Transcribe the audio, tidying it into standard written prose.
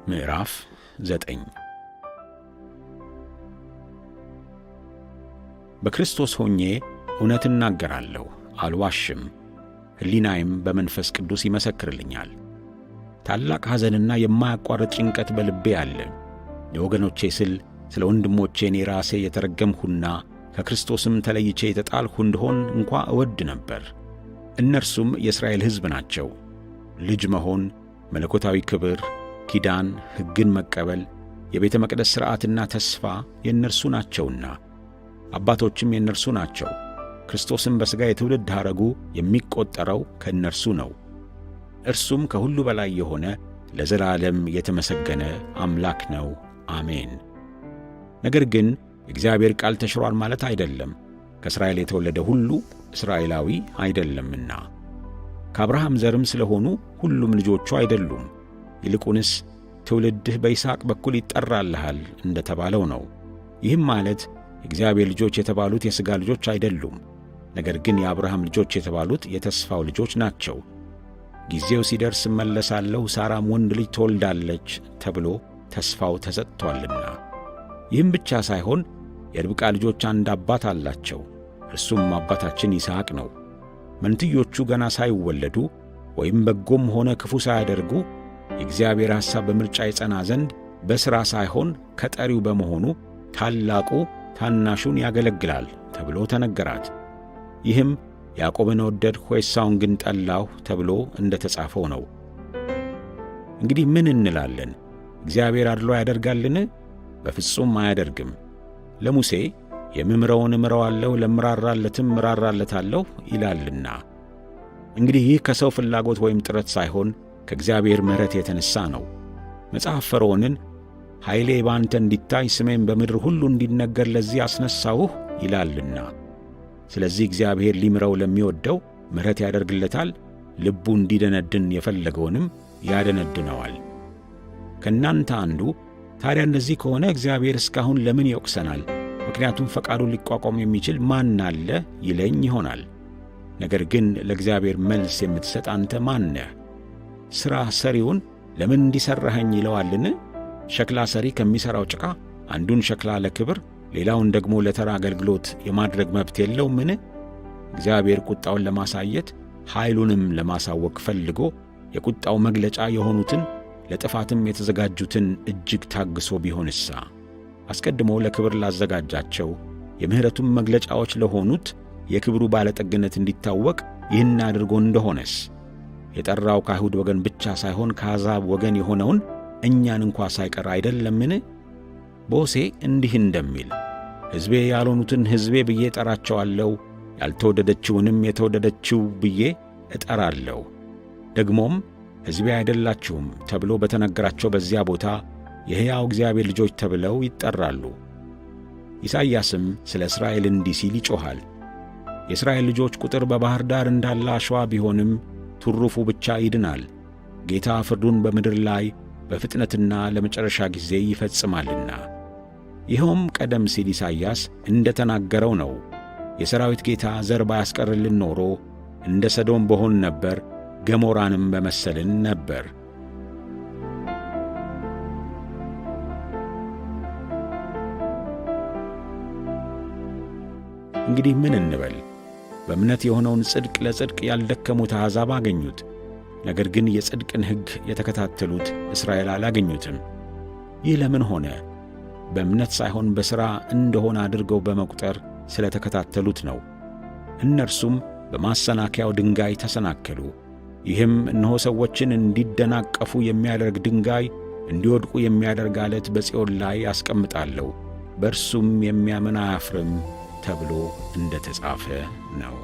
ምዕራፍ 9። በክርስቶስ ሆኜ እውነት እናገራለሁ፣ አልዋሽም፣ ሕሊናዬም በመንፈስ ቅዱስ ይመሰክርልኛል። ታላቅ ሐዘንና የማያቋርጥ ጭንቀት በልቤ አለ። ለወገኖቼ ስል ስለ ወንድሞቼ እኔ ራሴ የተረገምሁና ከክርስቶስም ተለይቼ የተጣልሁ እንድሆን እንኳ እወድ ነበር። እነርሱም የእስራኤል ሕዝብ ናቸው። ልጅ መሆን፣ መለኮታዊ ክብር፣ ኪዳን፣ ሕግን መቀበል፣ የቤተ መቅደስ ሥርዓትና ተስፋ የእነርሱ ናቸውና አባቶችም የእነርሱ ናቸው። ክርስቶስም በሥጋ የትውልድ ሐረጉ የሚቈጠረው ከእነርሱ ነው። እርሱም ከሁሉ በላይ የሆነ ለዘላለም የተመሰገነ አምላክ ነው። አሜን። ነገር ግን የእግዚአብሔር ቃል ተሽሯል ማለት አይደለም። ከእስራኤል የተወለደ ሁሉ እስራኤላዊ አይደለምና፣ ከአብርሃም ዘርም ስለሆኑ ሁሉም ልጆቹ አይደሉም። ይልቁንስ ትውልድህ በይስሐቅ በኩል ይጠራልሃል እንደ ተባለው ነው። ይህም ማለት የእግዚአብሔር ልጆች የተባሉት የሥጋ ልጆች አይደሉም፣ ነገር ግን የአብርሃም ልጆች የተባሉት የተስፋው ልጆች ናቸው። ጊዜው ሲደርስ እመለሳለሁ፣ ሳራም ወንድ ልጅ ትወልዳለች ተብሎ ተስፋው ተሰጥቶአልና። ይህም ብቻ ሳይሆን የርብቃ ልጆች አንድ አባት አላቸው፣ እርሱም አባታችን ይስሐቅ ነው። መንትዮቹ ገና ሳይወለዱ ወይም በጎም ሆነ ክፉ ሳያደርጉ የእግዚአብሔር ሐሳብ በምርጫ ይጸና ዘንድ በሥራ ሳይሆን ከጠሪው በመሆኑ ታላቁ ታናሹን ያገለግላል ተብሎ ተነገራት። ይህም ያዕቆብን ወደድሁ ኤሳውን ግን ጠላሁ ተብሎ እንደ ተጻፈው ነው። እንግዲህ ምን እንላለን? እግዚአብሔር አድሎ ያደርጋልን? በፍጹም አያደርግም። ለሙሴ የምምረውን እምረዋለሁ፣ ለምራራለትም እራራለታለሁ ይላልና። እንግዲህ ይህ ከሰው ፍላጎት ወይም ጥረት ሳይሆን ከእግዚአብሔር ምሕረት የተነሣ ነው። መጽሐፍ ፈርዖንን ኃይሌ በአንተ እንዲታይ ስሜም በምድር ሁሉ እንዲነገር ለዚህ አስነሣሁህ ይላልና። ስለዚህ እግዚአብሔር ሊምረው ለሚወደው ምሕረት ያደርግለታል፣ ልቡ እንዲደነድን የፈለገውንም ያደነድነዋል። ከእናንተ አንዱ ታዲያ እንደዚህ ከሆነ እግዚአብሔር እስካሁን ለምን ይወቅሰናል? ምክንያቱም ፈቃዱን ሊቋቋም የሚችል ማን አለ ይለኝ ይሆናል። ነገር ግን ለእግዚአብሔር መልስ የምትሰጥ አንተ ማን ነህ? ሥራ ሰሪውን ለምን እንዲሠራኸኝ ይለዋልን? ሸክላ ሰሪ ከሚሠራው ጭቃ አንዱን ሸክላ ለክብር ሌላውን ደግሞ ለተራ አገልግሎት የማድረግ መብት የለውምን? እግዚአብሔር ቁጣውን ለማሳየት ኃይሉንም ለማሳወቅ ፈልጎ የቁጣው መግለጫ የሆኑትን ለጥፋትም የተዘጋጁትን እጅግ ታግሶ ቢሆንሳ አስቀድሞ ለክብር ላዘጋጃቸው የምሕረቱም መግለጫዎች ለሆኑት የክብሩ ባለጠግነት እንዲታወቅ ይህን አድርጎ እንደሆነስ የጠራው ከአይሁድ ወገን ብቻ ሳይሆን ከአሕዛብ ወገን የሆነውን እኛን እንኳ ሳይቀር አይደለምን? በሆሴዕ እንዲህ እንደሚል ሕዝቤ ያልሆኑትን ሕዝቤ ብዬ እጠራቸዋለሁ፣ ያልተወደደችውንም የተወደደችው ብዬ እጠራለሁ። ደግሞም ሕዝቤ አይደላችሁም ተብሎ በተነገራቸው በዚያ ቦታ የሕያው እግዚአብሔር ልጆች ተብለው ይጠራሉ። ኢሳይያስም ስለ እስራኤል እንዲህ ሲል ይጮኻል። የእስራኤል ልጆች ቁጥር በባሕር ዳር እንዳለ አሸዋ ቢሆንም ትሩፉ ብቻ ይድናል። ጌታ ፍርዱን በምድር ላይ በፍጥነትና ለመጨረሻ ጊዜ ይፈጽማልና። ይኸውም ቀደም ሲል ኢሳይያስ እንደ ተናገረው ነው። የሰራዊት ጌታ ዘር ባያስቀርልን ኖሮ እንደ ሰዶም በሆን ነበር፣ ገሞራንም በመሰልን ነበር። እንግዲህ ምን እንበል? በእምነት የሆነውን ጽድቅ ለጽድቅ ያልደከሙት አሕዛብ አገኙት። ነገር ግን የጽድቅን ሕግ የተከታተሉት እስራኤል አላገኙትም። ይህ ለምን ሆነ? በእምነት ሳይሆን በሥራ እንደሆነ አድርገው በመቁጠር ስለ ተከታተሉት ነው። እነርሱም በማሰናከያው ድንጋይ ተሰናከሉ። ይህም እነሆ ሰዎችን እንዲደናቀፉ የሚያደርግ ድንጋይ፣ እንዲወድቁ የሚያደርግ ዓለት በጽዮን ላይ አስቀምጣለሁ፣ በእርሱም የሚያምን አያፍርም ተብሎ እንደ ተጻፈ ነው።